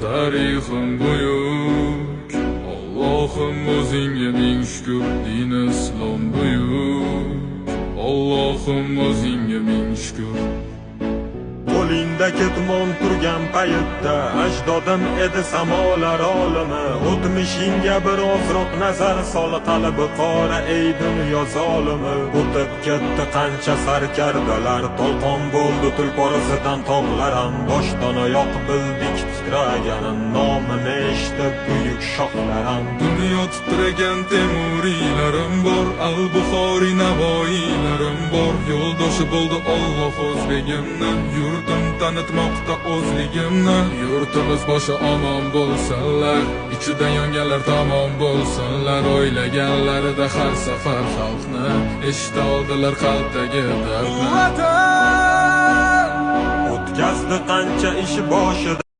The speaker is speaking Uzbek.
Tarixim buyuk, Allohim o'zingga ming shukr, din islom buyuk, Allohim o'zingga ming shukr. Qo'lingda ketmon turgan paytda ajdodim edi samolar olimi. O'tmishingga bir ozroq nazar sol, qalbi qora ey dunyo zolimi. O'tib ketdi qancha sarkardalar, tolqon bo'ldi tulporisidan tog'laram. Boshdan oyoq bildik titraganin, nomini eshitib buyuk shohlaram. Dunyo titragan Temuriylarim bor, Al-Buxoriy Navoiylarim bor. Yo'ldoshi bo'ldi Alloh o'zbegimni, yurtim tanitmoqda o'zligimni. Yurtimiz boshi omon bo'lsinlar, ichida yonganlar tamom bo'lsinlar. O'ylaganlarida har safar xalqni, eshita oldilar qalbdagi dardni. Vatan o'tkazdi qancha ish boshida.